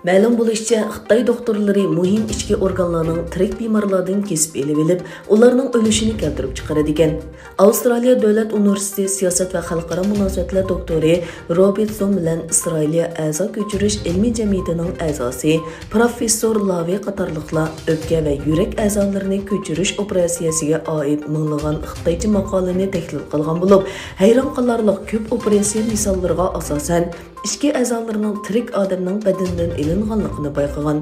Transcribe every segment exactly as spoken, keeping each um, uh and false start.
مەلۇم بولۇشىچە، خىتاي دوختۇرلىرى مۇھىم ئىچكى ئورگانلارنىڭ تىرىك بىمارلاردىن كېسىپ ئېلىۋېلىپ، ئۇلارنىڭ ئۆلۈشىنى كەلتۈرۈپ چىقىرىدىكەن. ئاۋسترالىيە دۆلەت ئۇنىۋېرسىتېتى سىياسەت ۋە خەلقئارا مۇناسىۋەتلەر دوكتورى روبېرت زوم بىلەن ئىسرائىلىيە ئەزا كۆچۈرۈش ئىلمىي جەمئىيىتىنىڭ ئەزاسى پروفېسسور لاۋى قاتارلىقلار ئۆپكە ۋە يۈرەك ئەزالىرىنى كۆچۈرۈش ئوپېراتسىيەسىگە ئائىت مىڭلىغان خىتايچە ماقالىنى تەھلىل قىلغان بولۇپ، ھەيران قالارلىق كۆپ ئوپېراتسىيە مىساللىرىغا ئاساسەن، ئىچكى ئەزالىرىنىڭ تىرىك ئادەمنىڭ بەدىنىدىن ئېلىنغانلىقىنى بايقىغان.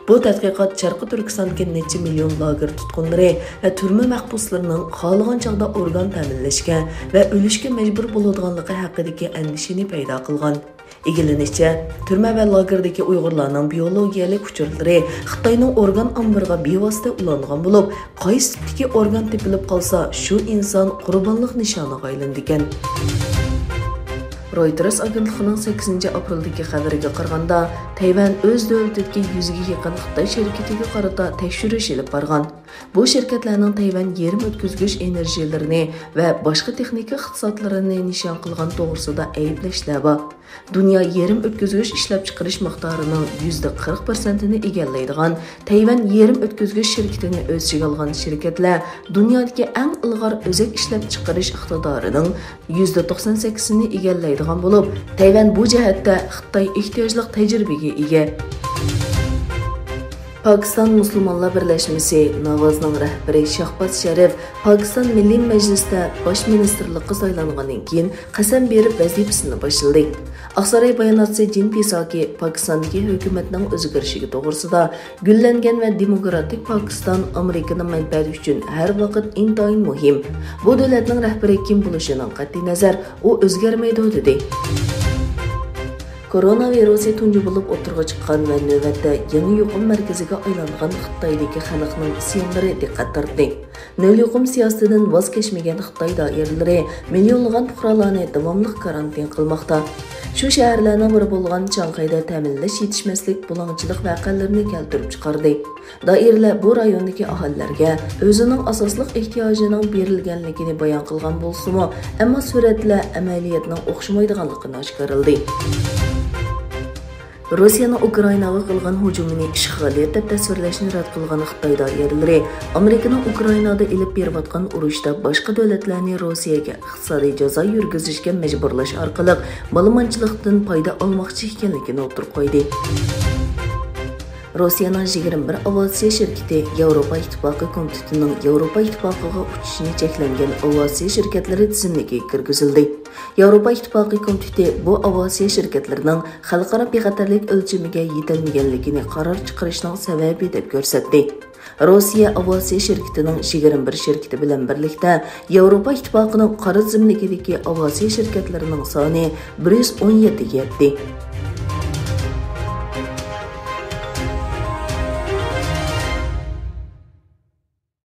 بۇ تەتقىقات شەرقىي تۈركىستاندىكى نەچچە مىليون لاگېر تۇتقۇنلىرى ۋە تۈرمە مەھبۇسلىرىنىڭ خالىغان چاغدا ئورگان تەمىنلەشكە ۋە ئۆلۈشكە مەجبۇر بولىدىغانلىقى ھەققىدىكى ئەندىشىنى پەيدا قىلغان. ئىگىلىنىشىچە، تۈرمە ۋە لاگېردىكى ئۇيغۇرلارنىڭ بىيولوگىيەلىك ئۇچۇرلىرى خىتاينىڭ ئورگان ئامبىرىغا بىۋاسىتە ئۇلانغان بولۇپ، قايسى تىپتىكى ئورگان تېپىلىپ قالسا، شۇ ئىنسان قۇربانلىق نىشانىغا ئايلىنىدىكەن. رويتېرس ئاگېنتلىقىنىڭ سەككىزىنچى ئاپرېلدىكى خەۋىرىگە قارىغاندا، تەيۋەن ئۆز دۆلىتىدىكى يۈزگە يېقىن خىتاي شىركىتىگە قارىتا تەكشۈرۈش ئېلىپ بارغان. بۇ شىركەتلەرنىڭ تەيۋەن يېرىم ئۆتكۈزگۈچ ئېنېرژىلىرىنى ۋە باشقا تېخنىكا ئىقتىسادلىرىنى نىشان قىلغان توغرىسىدا ئەيىبلەشلەر بار. دۇنيا يېرىم ئۆتكۈزگۈچ ئىشلەپچىقىرىش مىقدارىنىڭ يۈزدە قىرىق پىرسەنتىنى ئىگىلەيدىغان تەيۋەن يېرىم ئۆتكۈزگۈچ شىركىتىنى ئۆز ئىچىگە ئالغان شىركەتلەر دۇنيادىكى ئەڭ ئىلغار ئۆزەك ئىشلەپچىقىرىش ئىقتىدارىنىڭ يۈزدە توقسان سەككىزىنى ئىگىلەيدىغان بولۇپ، تەيۋەن بۇ جەھەتتە خىتاي ئېھتىياجلىق تەجرىبىگە ئىگە. پاكىستان مۇسۇلمانلار بىرلەشمىسى ناۋازنىڭ رەھبىرى شاھباز شەرىپ پاكىستان مىللىي مەجلىسىدە باش مىنىستىرلىققا سايلانغاندىن كېيىن قەسەم بېرىپ ۋەزىپىسىنى باشلىدى. ئاقساراي باياناتچىسى جىن پىساكى پاكىستاندىكى ھۆكۈمەتنىڭ ئۆزگىرىشىگە توغرىسىدا، گۈللەنگەن ۋە دېموكراتىك پاكىستان ئامېرىكىنىڭ مەنپەئەتى ئۈچۈن ھەر ۋاقىت ئىنتايىن مۇھىم. بۇ دۆلەتنىڭ رەھبىرى كىم بولۇشىدىن قەتئىينەزەر، ئۇ ئۆزگەرمەيدۇ، دېدى. كورونا ۋىرۇسى تۇنجى بولۇپ ئوتتۇرىغا چىققان ۋە نۆۋەتتە يېڭى يۇقۇم مەركىزىگە ئايلانغان خىتايدىكى خەلقنىڭ ئىسيانلىرى دىققەت تارتتى. نۆل يۇقۇم سىياسىتىدىن ۋاز كەچمىگەن خىتاي دائىرىلىرى مىليونلىغان پۇقرالارنى داۋاملىق كارانتىن قىلماقتا. شۇ شەھەرلەرنىڭ بىرى بولغان چاڭخەيدە تەمىنلەش يېتىشمەسلىك بۇلاڭچىلىق ۋەقەلىرىنى كەلتۈرۈپ چىقاردى. دائىرىلەر بۇ رايوندىكى ئاھالىلەرگە ئۆزىنىڭ ئاساسلىق ئېھتىياجىنىڭ بېرىلگەنلىكىنى بايان قىلغان بولسىمۇ، ئەمما سۈرەتلەر ئەمەلىيەتنىڭ ئوخشىمايدىغانلىقىنى ئاشكارىلىدى. روسىيەنىڭ ئۇكرائىناغا قىلغان ھۇجۇمىنى ئىشغالىيەت دەپ تەسۋىرلەشنى رەت قىلغان خىتاي دائىرىلىرى ئامېرىكىنىڭ ئۇكرائىنادا ئېلىپ بېرىۋاتقان ئۇرۇشتا باشقا دۆلەتلەرنى روسىيەگە ئىقتىسادىي جازا يۈرگۈزۈشكە مەجبۇرلاش ئارقىلىق مالىمانچىلىقتىن پايدا ئالماقچى ئىكەنلىكىنى ئوتتۇرىغا قويدى. روسىيەنىڭ يىگىرمە بىر ئاۋىئاتسىيە شىركىتى ياۋروپا ئىتتىپاقى كومىتېتىنىڭ ياۋروپا ئىتتىپاقىغا ئۇچۇشىنى چەكلەنگەن ئاۋىئاتسىيە شىركەتلىرى تىزىملىكىگە كىرگۈزۈلدى. ياۋروپا ئىتتىپاقى كومىتېتى بۇ ئاۋىئاتسىيە شىركەتلىرىنىڭ خەلقئارا بىخەتەرلىك ئۆلچىمىگە يېتەلمىگەنلىكىنى قارار چىقىرىشنىڭ سەۋەبى دەپ كۆرسەتتى. روسىيە ئاۋىئاتسىيە شىركىتىنىڭ يىگىرمە بىر شىركىتى بىلەن بىرلىكتە ياۋروپا ئىتتىپاقىنىڭ قارا تىزىملىكىدىكى ئاۋىئاتسىيە شىركەتلىرىنىڭ سانى بىر يۈز ئون يەتتىگە يەتتى.